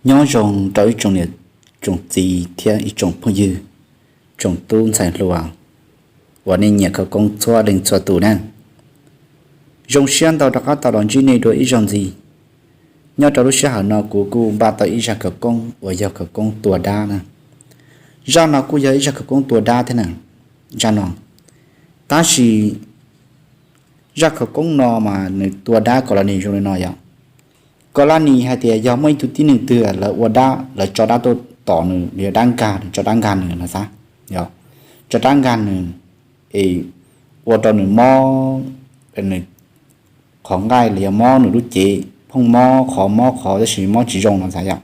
Nyob zoo rau ib tsoom niam tsoom txiv thiab ib tsoom phooj ywg, tsoom tub ntxhais hluas uas nej nyiam khawv koob txhua leej txhua tus na. Zoo siab ntau rov qab tau los ntsib nej dua ib zaug ntxiv. Nyob rau lub sij hawm no kuv kuj npaj tau ib zaj khawv koob uas yog khawv koob tua dab na. Zaj no kuj yog ib zaj khawv koob tua dab thiab na. Zaj no, tab sis zaj khawv koob no mas nws tua dab kom laj nis zoo li no yom. Kom laj nis hais tias yog muaj ib tug tib neeg twg lawv ua dab, lawv tso dab tuaj tom nws, yog dab nkag, nws tso dab nkag nws no xav, yog tso dab nkag nws es ua rau nws mob, nws qhov nqaij los yog mob nws lub cev, phooj mob qhov mob qhov tab sis mob tsis zoo no xav yom.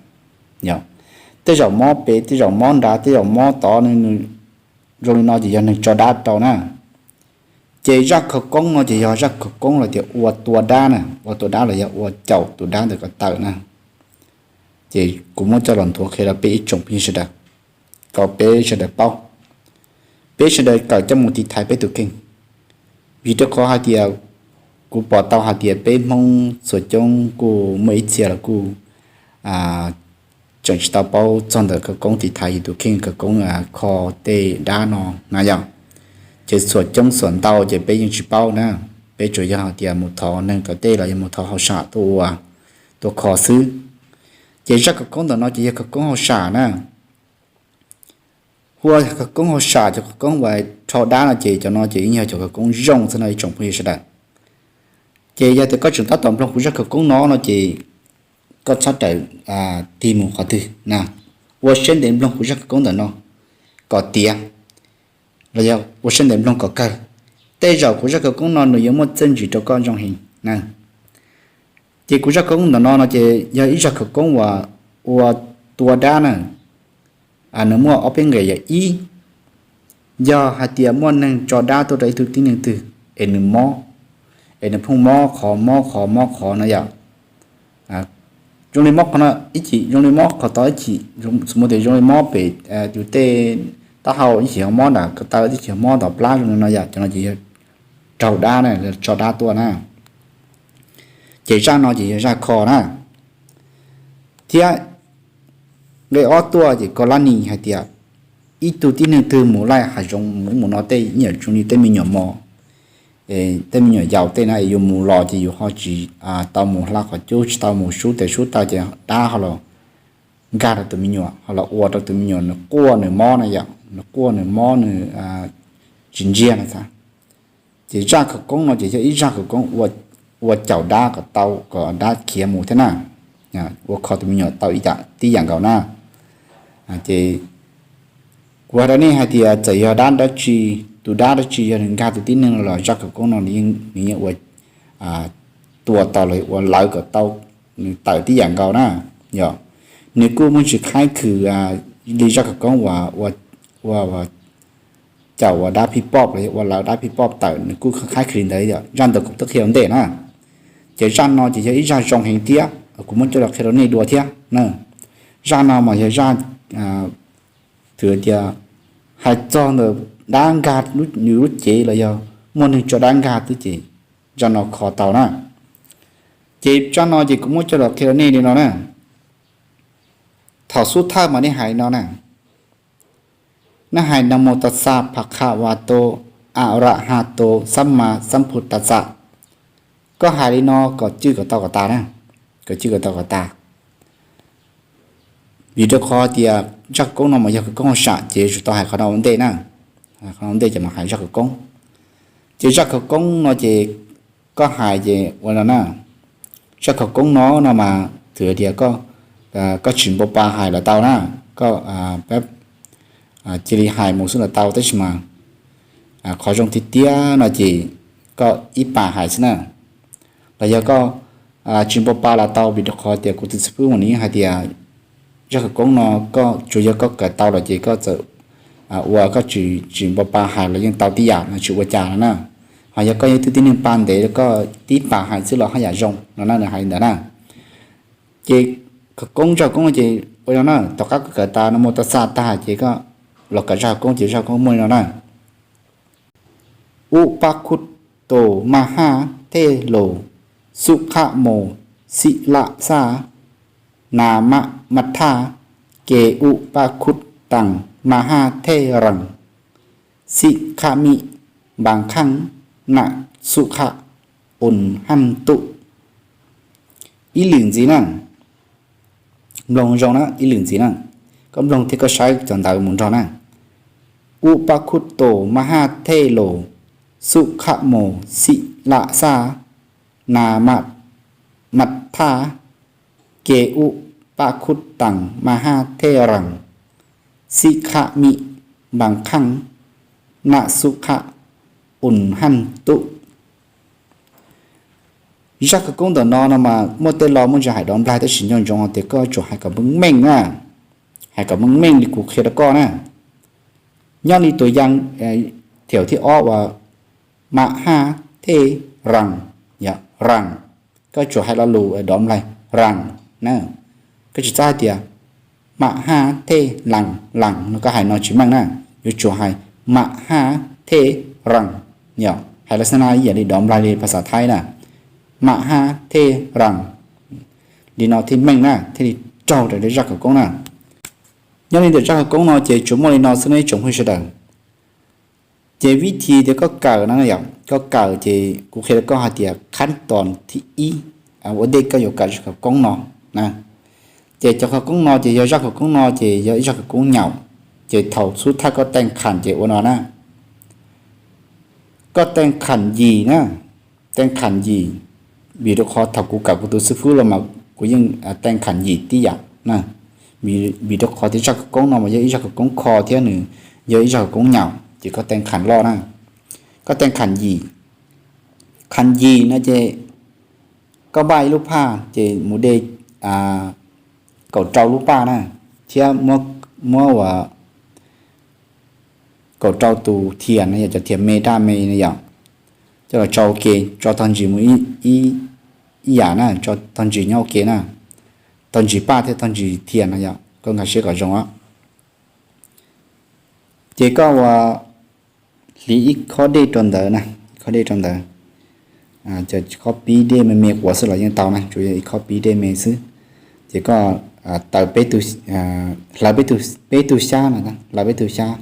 Yog tej zaum mob pes, tej zaum mob nrad, tej zaum mob tod, nws zoo li no ces yog neeg tso dab rau na. Ces zaj khawv koob no ces yog zaj khawv koob los tias ua tua dab na, ua tua dab los yog ua caum tus dab ntawd kom tawm na. Ces kuv muab coj los nthuav qhia rau peb ib tsoom phooj ywg sawv daws, kom peb sawv daws paub, peb sawv daws kawm coj mus tiv thaiv peb tus kheej. Vim rau qhov hais tias kuv pom tau hais tias peb Hmoob txhua coob kuj muaj ib txhia los kuj tseem tsis tau paub txog ntawm khawv koob tiv thaiv yus tus kheej, khawv koob kho tej dab no na yom. Ces xuam coob xuam ntau ces peb yeej tsis paub na, peb tsuas yog hais tias mus thov neeg tom tej los yog mus thov hauj sam tuaj ua, tuaj kho xwb. Ces zaj khawv koob ntawm no ces yog khawv koob hauj sam na. Hu ua khawv koob hauj sam, cov khawv koob uas rho dab no ces cov no ces yeej yog cov khawv koob zoo xwb no ib tsoom phooj ywg sawv daws. Ces yog tias koj tseem tab tom mloog kuv zaj khawv koob no no ces koj txhob rawm tig mus qhov twg na, ua siab ntev mloog kuv zaj khawv koob ntawm no kom tiav, los yog ua siab ntev mloog kom kawg. Tej zaum kuv zaj khawv koob no nws yuav muaj txiaj ntsig rau koj zoo heev na. Ces kuv zaj khawv koob ntawm no no ces yog ib zaj khawv koob uas ua tua dab na. Nws muaj ob peb nqe, yog ib, yog hais tias muaj neeg tso dab tuaj rau ib tug tib neeg twg es nws mob, es nws phooj mob qhov mob qhov mob qhov no yom. Zoo li mob qhov no ib chim, zoo li mob qhov tod ib chim, xu mus tias zoo li mob pem yus tej taub hau ib chim ho mob nram ko taw ib chim ho mob tom plab zoo li no yom, cov no ces yog raug dab na, tso dab tuaj na. Ces zaj no ces yog zaj kho na. Thiab nqe ob tuaj ces koj lab nis hais tias ib tug tib neeg twg mus laij hav zoov mus ub mus no tej nyuam zoo li tej me nyuam mos, tej me nyuam yaus tej na es yus mus los ces yus ho tsis tau mus hla qhov cub, tsis tau mus sub tes sub taw ces dab ho los nkag rau tus me nyuam, ho los ua rau tus me nyuam nws quaj nws mob na yom, nws quaj nws mob nws tsis ntsiag no xav. Ces zaj khawv koob no ces yog ib zaj khawv koob ua caum dab kom tau, kom dab khiav mus thiab na, ua kho tus me nyuam tau ib yam tib yam nkaus na. Ces kuv hais rau nej hais tias txawm yog dab dab tsi, tus dab dab tsi yog nws nkag tus tib neeg los zaj khawv koob no nws yeej ua tua tau los ua lawv kom tau nws tawm tib yam nkaus na. Yog nws kuj muaj tsis khaib khwm li zaj khawv koob uas ua caum ua dab phij poj los yog ua lawv dab phij poj tawm, nws kuj khaib khwm li ntawd, zaj ntawd kuv twb qhia ua ntej na. Ces zaj no ces yog ib zaj zoo heev thiab kuv muab coj los qhia rau nej dua thiab na. Zaj no mas yog zaj thwm tias hais txog ntawm dab nkag nws lub cev los yog muaj neeg tso dab nkag xwb ces zaj no kho tau na. Ces zaj no ces kuv muab coj los qhia rau nej li no na. Thaum xub thawj mas nej hais no na, nej hais Namo tassa bhagavato arahato sammāsambuddhassa. Koj hais li no kom cwj kom tau kom tas na, kom cwj kom tau kom tas. Vim rau qhov tias zaj khawv koob no mas yog khawv koob hauj sam ces yuav tsum tau hais qhov no ua ntej na. Qhov no ua ntej ces mam hais zaj khawv koob. Ces zaj khawv koob no ces koj hais ces ua no na. Zaj khawv koob no no mas thwm tias koj tsis npau pa hais los tau na, koj cia li hais mus xwb los tau, tab sis mas qhov zoo tiag tiag no ces koj ib pas hais xwb na. Los yog koj tsis npau pa los tau, vim rau qhov tias kuv tus xib fwb mas nws yeej hais tias zaj khawv koob no koj tsuas yog koj kawm tau los ces koj txawm ua koj tsis npau pa hais los yeej tau tib yam no, tsis ua cas no na. Ho yog koj yog ib tug tib neeg pa ntev, koj tib pas hais xwb los haj yam zoo no na, nws hais li ntawd na. Ces khawv koob zaj khawv koob no ces ua no na, tom qab koj kawm tas Namo tassa tag ces koj los kawm zaj khawv koob ces zaj khawv koob muaj li no na. Upakutto mahā thero sukhāmo silassā na ma thaj, ke u pab khuj taas, ma haj thej rees, xib khaj mij, npas kheej, nam xub khaj, us haj tuj. Ib lwm ntxiv na, mloog zoo na, ib lwm ntxiv na, koj mloog thiab koj saib cov ntawv mus nrog na. U pab khuj tos, ma haj thej los, xub khaj mos, xib lam xaj, na ma thaj, ke u pab khuj taas, ma haj thej rees, xib khaj mij, npas kheej, nam xub khaj, us haj tuj. Zaj khawv koob ntawm no no mas muaj tej lo muaj ntsis hais dov nplaig tab sis nco ntsoov tias koj tsuas hais kom meej meej na, hais kom meej meej li kuv qhia rau koj na. Nyob li tus yam thiaum thib ob uas ma haj thej rees, rees, koj tsuas hais lo lus dov nplaig rees na, koj tsis txhob hais tias ma haj thej lees, lees no koj hais no tsis meej na, yuav tsum hais ma haj thej rees, yog hais los xab na ib yam li dov nplaig li phas xas thaib na, ma haj thej rees, li no thiaj meej na, thiaj li raug raws li zaj khawv koob na. Nyob li ntawm zaj khawv koob no ces tsuas muaj li no xwb nawb ib tsoom phooj ywg sawv daws. Ces vib thi tias koj kawm no, koj kawm ces kuv qhia rau koj hais tias khab tos thib ib ua ntej koj yuav kawm zaj khawv koob no na, ces cov khawv koob no ces yog zaj khawv koob no ces yog ib zaj khawv koob nyaum, ces thaum xub thawj koj teej kham ces ua no na, koj teej kham yim na, teej kham yim, vim rau qhov thaum kuv kawm kuv tus xib fwb los mas kuv yeej teej kham yim tib yam na, vim rau qhov tias zaj khawv koob no mas yog ib zaj khawv koob kho thiab nws yog ib zaj khawv koob nyaum ces koj teej kham loj na, koj teej kham yim, kham yim no ces koj npaj ib lub phaj ces mus de kaum rau lub paj na, thiab muab ua kaum rau tus thias no yog cov thias me daj me no yom, coj los tso ua ke, tso tog ntsis mus ib yam na, tso tog ntsis nyob ua ke na, tog ntsis paj thiab tog ntsis thias no yom, koj nkag siab kom zoo. Ces koj ua hliv ib khob dej rau ntawd na, ib khob dej rau ntawd, cov khob pib dej me me quav xwb los yeej tau na, tsuas yog ib khob pib dej me xwb. Ces koj taws peb tug, hlawv peb tug xyab no, hlawv peb tug xyab,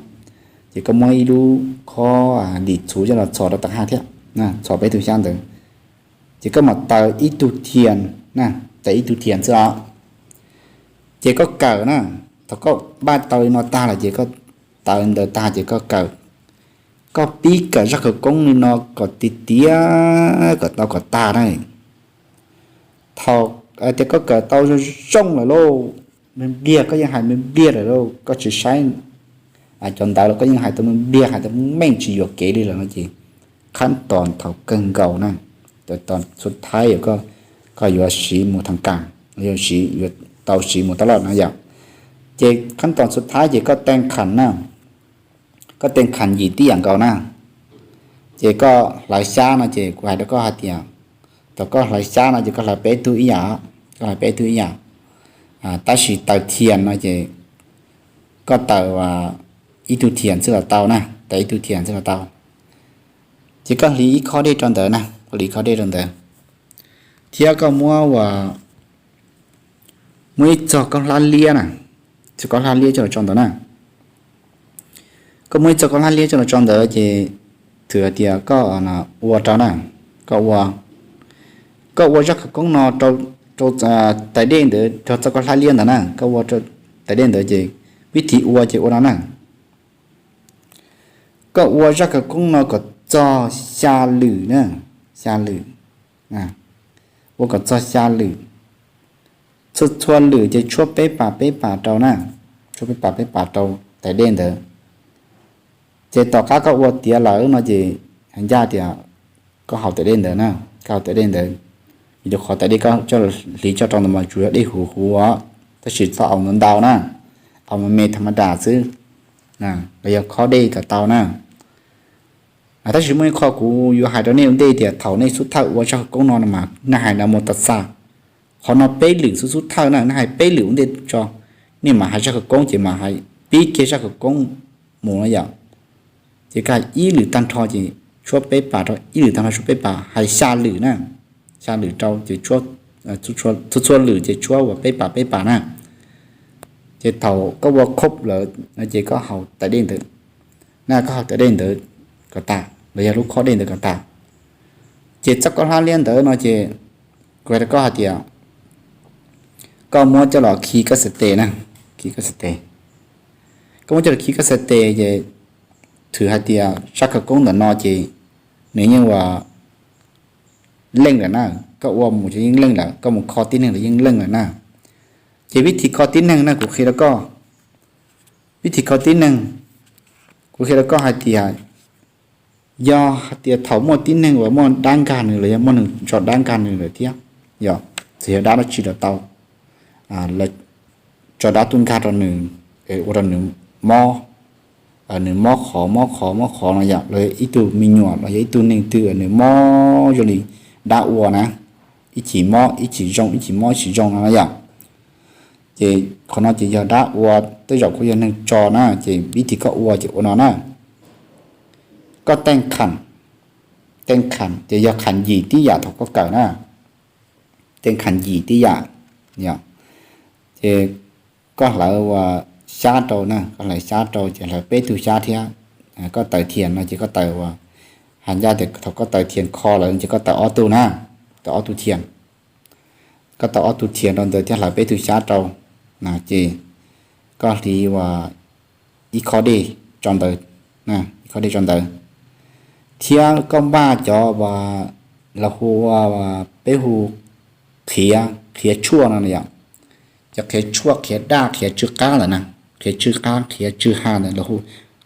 ces koj muab ib lub khob lim txhuv coj los txhos rau tav haj thiab, txhos peb tug xyab ntawd, ces koj mam taws ib tug thias na, taws ib tug thias xwb os. Ces koj kawm na, thaum koj npaj tau li no tag lawm ces koj taws ntawd tag ces koj kawm, koj pib kawm zaj khawv koob li no kom tiav tiav kom tau kom tag na. Thaum tias koj kawm tau zoo zoo lawm lauj, me npliag koj yeej hais me npliag lawm lauj, koj tsis saib cov ntawv los koj yeej hais tau me npliag, hais tau meej tsis yuam kev li lawm no ces khab tos thaum kawg nkaus na, tos xub thaib koj yuav siv mus thaj kam, yuav siv, yuav tau siv mus taj loj no yom. Ces khab tos xub thaib ces koj teej kham na, koj teej kham yim tib yam nkaus na. Ces koj hlawv xyab no ces kuv hais rau koj hais tias, thaum koj hlawv xyab no ces koj hlawv peb tug ib yam, koj hlawv peb tug ib yam, tab sis taws thias no ces koj taws ib tug thias xwb los tau na, taws ib tug thias xwb los tau. Ces koj hliv ib khob dej rau ntawd na, koj hliv khob dej rau ntawd, thiab koj muab ua, muab ib txog kaub hlab liab na, txog kaub hlab liab coj los tso ntawd na. Koj muab ib txog kaub hlab liab coj los tso ntawd ces thwm hais tias koj ua rau na, koj ua, koj ua zaj khawv koob no rau tais dej ntawd, rau txoj kaub hlab liab ntawd na, koj ua rau tais dej ntawd ces vib thi ua ces ua no na. Koj ua zaj khawv koob no kom txog xya lwm na, xya lwm, ua kom txog xya lwm, txhua txhua lwm ces tshuab peb pas peb pas rau na, tshuab peb pas peb pas rau tais dej ntawd. Ces tom qab koj ua tiav lawm no ces ncaj tias koj haus tais dej ntawd na, koj haus tais dej ntawd, vim rau qhov tais dej koj coj hliv coj rau ntawd mas tsuas yog dej huv huv os, tab sis txhob haus ntau ntau na, haus me me tham ma das xwb, los yog khob dej kom tau na. Tab sis muaj ib qho kuv yuav hais rau nej ua ntej tias thaum nej xub thawj ua zaj khawv koob no no mas nej hais na mos tas xas, qhov no peb lwm xub xub thawj na, nej hais peb lwm ua ntej tso, nej mam hais zaj khawv koob ces mam hais pib kiag zaj khawv koob mus na yom. Ces koj hais ib lwm tag nrho ces tshuab peb pas rau, ib lwm tag nrho tshuab peb pas, hais xya lwm na, xya lwm rau ces tshuab txhua txhua lwm ces tshuab uas peb pas peb pas na. Ces thaum koj ua khop lawm no ces koj haus tais dej ntawd na, koj haus tais dej ntawd kom tas los yog lub khob dej ntawd kom tas. Ces txoj koj hlab liab ntawd no ces kuv hais rau koj hais tias koj muab coj los khi koj xas tes na, khi koj xas tes. Koj muab coj los khi koj xas tes ces thwm hais tias sab khawv koob ntawm no ces nws yeej ua leej lawm na, koj ua mus ces yeej leej lawm, koj mus kho tib neeg los yeej leej lawm na. Ces vib thib kho tib neeg na kuv qhia rau koj, vib thib kho tib neeg, kuv qhia rau koj hais tias yog hais tias thaum muaj tib neeg uas muaj dab nkag nws los yog muaj neeg tso dab nkag nws lawm thiab, yog txawm yog dab dab tsi los tau, tso dab tuaj nkag rau nws, ua rau nws mob, nws mob qhov mob qhov mob qhov no yom, los yog ib tug me nyuam los yog ib tug neeg twg nws mob zoo li dab ua na, ib chim mob ib chim zoo, ib chim mob ib chim zoo no na yom. Ces qhov no ces yog dab ua, tej zaum kuj yog neeg tso na, ces vib thib koj ua ces ua no na. Koj teej kham, teej kham ces yog kham yim tib yam thaum koj kawm na, teej kham yim tib yam. Ces koj hlawv ua xyab rau na, koj hlawv xyab rau ces hlawv peb tug xyab thiab. Koj taws thias no ces koj taws ua, hais ncaj tias thaum koj taws thias kho lawm ces koj taws ob tug na, taws ob tug thias. Koj taws ob tug thias rau ntawd thiab hlawv peb tug xyab rau na, ces koj hliv ua ib khob dej tso ntawd, ib khob dej tso ntawd. Thiab koj npaj cov uas lawv hu ua, peb hu qhiav, qhiav tshuaj no yom, cov qhiav tshuaj, qhiav daj, qhiav tsw qab lawm na, qhiav tsw qab, qhiav tsw ha ntawd lawv hu,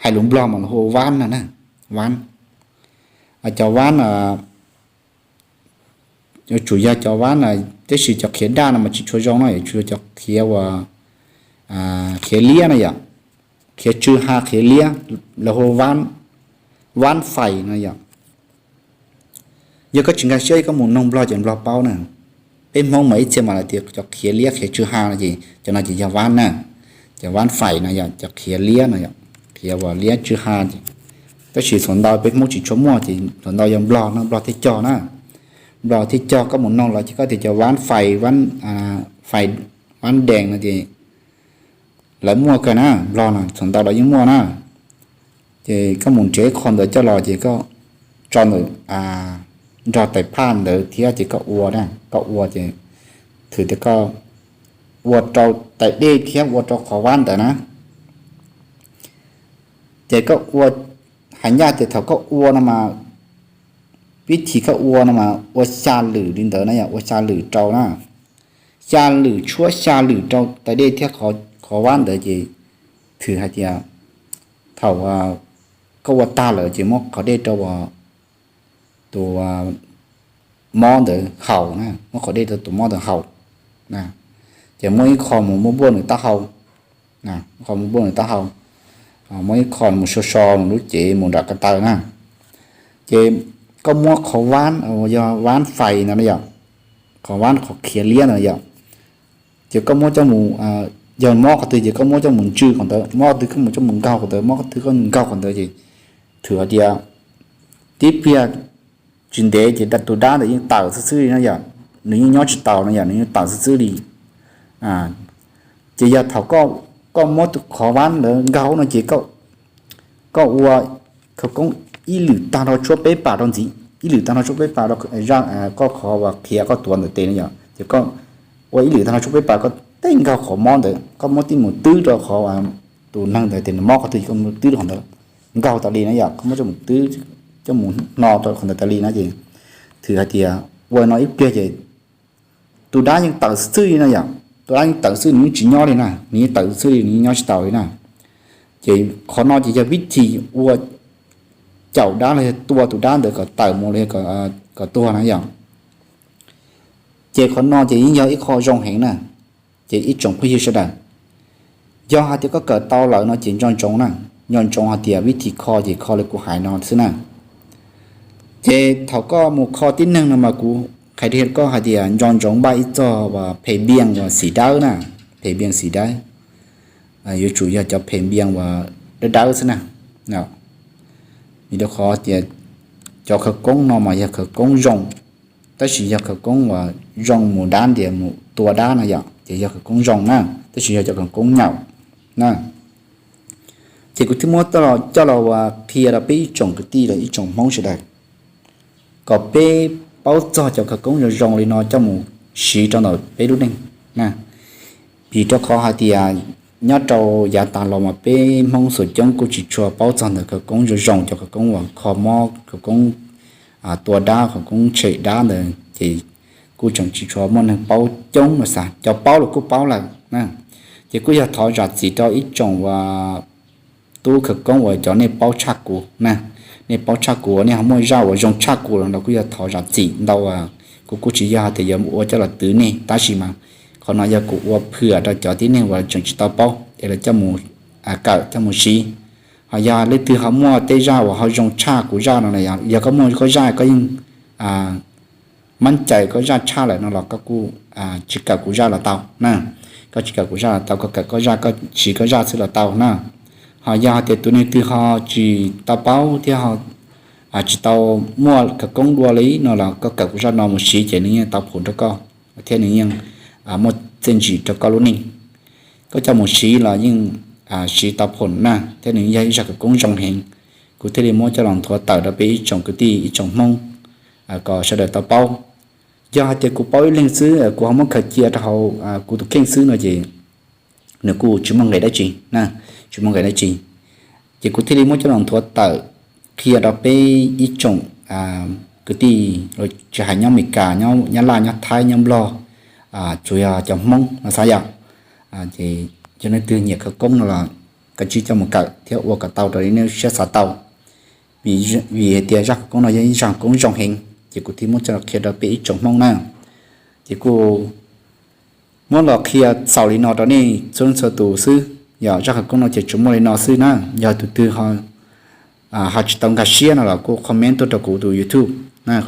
hais lus Nplog mas lawv hu ua vab no na, vab. Cov vab yuav tsum yog cov vab no, tab sis cov qhiav daj no mas tsis tshua zoo no, yuav tsum yog cov qhiav uas, qhiav liab no yom, qhiav tsw ha qhiav liab, lawv hu ua vab fais no yom. Yog koj tsis nkag siab koj mus noog Nplog ces Nplog paub na. Peb Hmoob mas ib txhia mas lawv tias cov qhiav liab qhiav tsw ha no ces cov no ces yog vab na, cov vab fais no yom, cov qhiav liab no yom, qhiav uas liab tsw ha. Tab sis thaum ntau peb Hmoob tsis tshua muaj ces thaum ntau yog Nplog no, Nplog thiaj cog na. Nplog thiaj cog, koj mus noog lawv ces koj tias cov vab fais, fais, vab dees no ces lawv muaj kawg na, Nplog no thaum ntau lawv yeej muaj na. Ces koj mus nrhiav ib qho ntawd coj los ces koj tso ntawm, nrog tais phaj ntawd thiab ces koj ua, koj ua ces thwm tias koj ua rau tais dej thiab ua rau qhov vab ntawd na. Ces koj ua, hais ncaj tias thaum koj ua no mas, vib thib koj ua no mas ua xya lwm li ntawd na yom, ua xya lwm rau na. Xya lwm tshuab xya lwm rau tais dej thiab qhov vab ntawd ces thwm hais tias thaum koj ua tag lawm ces muab qhov dej rau tus mob ntawd haus na, muab qhov dej rau tus mob ntawd haus. Ces muab ib qho mus muab npuaj nws taub hau, qho mus npuaj nws taub hau, muab ib qho mus so so nws lub cev mus nram ko taw na. Ces koj muab qhov vab, yog vab fais no yom, qhov vab qhov qhiav liab no yom, ces koj muab coj mus, yog mob qhov twg ces koj muab coj mus ntsw qhov ntawd, mob qhov twg koj mus coj mus nkaug qhov ntawd, mob qhov twg koj nkaug qhov ntawd ces thwm hais tias tib pliag tsis ntev ces tus dab ntawd yeej tawm xwb xwb li no yom, nws yeej nyob tsis taus no yom, nws yeej tawm xwb xwb li. Ces yog thaum koj muab qhov vab ntawd nkaug no ces koj ua khawv koob ib lwm tag nrho tshuab peb pas rau ntxiv, ib lwm tag nrho tshuab peb pas rau koj qhov uas qhiav koj tuav ntawm tes no yom, ces koj ua ib lwm tag nrho tshuab peb pas, koj tib nkaug qhov mob ntawd, koj muab tib mus twb rau qhov tus neeg ntawd tias nws mob qhov twg ces koj mus twb rau qhov ntawd, nkaug tas li na yom, koj muab coj mus twb, coj mus hno rau qhov ntawd tas li na ces thwm hais tias ua no ib pliag ces tus dab yeej tawm xwb xwb li no yom, tus dab yeej tawm xwb, nws yeej tsis nyob li na, nws yeej tawm xwb li, nws yeej nyob tsis taus li na. Ces qhov no ces yog vib thib ua caum dab los yog tua tus dab ntawd kom tawm mus los yog kom tuag na yom. Ces qhov no ces yeej yog ib qho zoo heev na. Ces ib tsoom phooj ywg sawv daws, yog hais tias koj kawm tau lawm no ces nco ntsoov na, nco ntsoov hais tias vib thib kho ces kho li kuv hais no xwb na. Ces thaum koj mus kho tib neeg no mas kuv qhia rau koj hais tias nco ntsoov npaj ib txog uas phem npias uas xim dawb na, phem npias xim dawb, yuav tsum yog cov phem npias uas dawb dawb xwb na. Vim rau qhov tias cov khawv koob no mas yog khawv koob zoo, tab sis yog khawv koob uas zoo mus dab ntias mus tua dab no yom, ces yog khawv koob zoo na, tab sis yog cov khawv koob nyaum na. Ces kuv thiaj muab coj los uas qhia rau peb ib tsoom kwv tij los ib tsoom Hmoob sawv daws kom peb paub txog cov khawv koob zoo zoo li no coj mus siv rau ntawm peb lub neej na. Vim rau qhov hais tias nyob rau yav tas los mas peb Hmoob xuas coob kuj tsis tshua paub txog ntawm khawv koob zoo zoo, cov khawv koob uas kho mob, khawv koob tua dab, khawv koob tshem dab ntawd ces kuj tseem tsis tshua muaj neeg paub coob no xav, cov paub los kuj paub lawm na. Ces kuj yog thov zam txim rau ib tsoom uas tub khawv koob uas cov nej paub tshaj kuv na, nej paub tshaj kuv uas nej ho muaj zaj uas zoo tshaj kuv los kuj yog thov zam txim ntau. Kuv kuj tsis yog hais tias yuav ua coj los twv nej, tab sis mas qhov no yog kuv ua phwm rau cov tib neeg uas tseem tsis tau paub es lawv coj mus kawm coj mus siv. Ho yog leej twg ho muaj tej zaj uas ho zoo tshaj kuv zaj no, yog koj muaj koj zaj koj yeej mab cais koj zaj tshaj lawm no los koj kuj tsis kawm kuv zaj los tau na. Koj tsis kawm kuv zaj los tau, koj kawm koj zaj, koj siv koj zaj xwb los tau na. Ho yog hais tias tus neeg twg ho tsis tau paub thiab tsis tau muaj khawv koob dua li no los koj kawm kuv zaj no mus siv ces nws yeej tau phoom rau koj thiab nws yeej muaj txiaj ntsig rau koj lub neej. Koj coj mus siv los yeej siv tau phoom na, thiab nws yog ib zaj khawv koob zoo heev. Kuv thiaj li muab coj los nthuav tawm rau peb ib tsoom kwv tij ib tsoom Hmoob kom sawv daws tau paub. Yog hais tias kuv paub ib leeg xwb kuv ho muab khaws cia rau hauv kuv tus kheej xwb no ces nws kuj tsis muaj nqis dab tsi na, tsis muaj nqis dab tsi. Ces kuv thiaj li muab coj los nthuav tawm qhia rau peb ib tsoom kwv tij, tsis hais nyob Amelikas, nyob Nyab Laj, nyob Thaib, nyob Nplog, tsuas yog cov Hmoob no xav yom. Ces yog leej twg nyiam khawv koob no los kav tsij coj mus kawm thiab ua kom tau raws li nej siab xav tau. Vim hais tias zaj khawv koob no yog ib zaj khawv koob zoo heev, ces kuv thiaj muab coj los qhia rau peb ib tsoom Hmoob na. Ces kuj muab los qhia xaus li no rau nej txhua leej txhua tus xwb. Yog zaj khawv koob no ces tsuas muaj li no xwb na. Yog tus twg ho ho tsis tau nkag siab no los kuj comment tuaj rau kuv tus YouTube,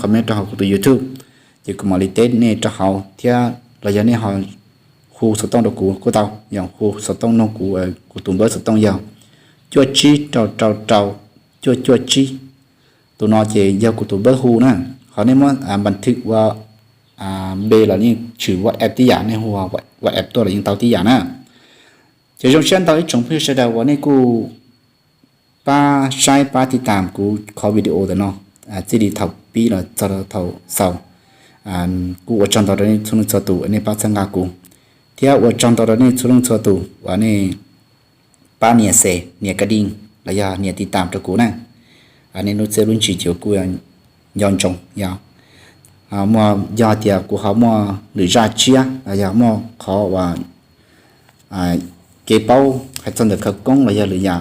comment rau hauv kuv tus YouTube, ces kuv mam li teb nej rau hauv thiab los yog nej ho hu xov tooj rau kuv kuj tau, yog hu xov tooj nug kuv, kuv tus npawb xov tooj yog cuaj tsib rau rau rau cuaj cuaj tsib. Tus no ces yog kuv tus npawb hu na. Ho nej muab npas thwm ua npe los nej tshwm WhatsApp tib yam, nej hu WhatsApp tuaj los yeej tau tib yam na. Ces zoo siab ntau ib tsoom phooj ywg sawv daws uas nej kuj pab saib pab tiv tam kuv qhov video ntawm no, txij li thaum pib los txog thaum xaus. Kuj ua tsaug ntau rau nej txhua leej txhua tus nej pab txhawb nqa kuv, thiab ua tsaug ntau rau nej txhua leej txhua tus uas nej pab nias xes nias ka dij los yog nias tiv tam rau kuv na. Nej lub txiaj lub ntsig ces kuj nco ntsoov yog muaj, yog tias kuv ho muaj lwm zaj tshiab los yog muaj qhov uas kev paub hais txog ntawm khawv koob los yog lwm yam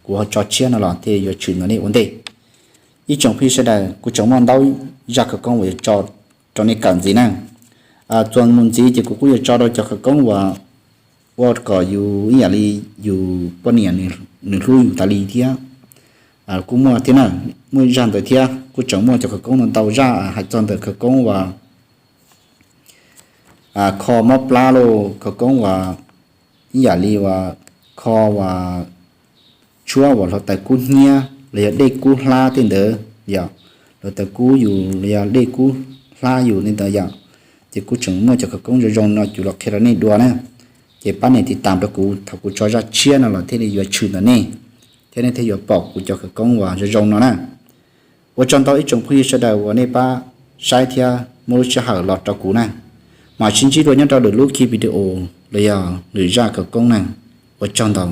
kuv ho tso tshiab no los thiaj yuav tshwm ntawm nej ua ntej. Ib tsoom phooj ywg sawv daws, kuv tseem muaj ntau zaj khawv koob uas yuav tso rau nej kawm ntxiv na. Txuas mus ntxiv ces kuv kuj yuav tso rau cov khawv koob uas ua kom yus ib yam li yus poj niam nws hlub yus tas li thiab. Kuj muaj thiab na, muaj zaj ntawd thiab. Kuj tseem muaj cov khawv koob ntau ntau zaj hais txog ntawm khawv koob uas kho mob plab lauj, khawv koob uas ib yam li uas kho uas tshuab uas hluav taws kub hnyiab los yog dej kub hlab tej ntawd yom, hluav taws kub yus los yog dej kub hlab yus tej ntawd yom. Ces kuj tseem muaj cov khawv koob zoo zoo no kuv los qhia rau nej dua na. Ces pab nias tiv tam rau kuv, thaum kuv tso zaj tshiab no los thiaj li yuav tshwm ntawm nej, thiab nej thiaj yuav pom kuv cov khawv koob uas zoo zoo no na. Ua tsaug ntau ib tsoom phooj ywg sawv daws uas nej pab saib thiab muab lub sij hawm los rau kuv na. Mam sib ntsib dua nyob rau lwm lub ki video los yog lwm zaj khawv koob na. Ua tsaug ntau.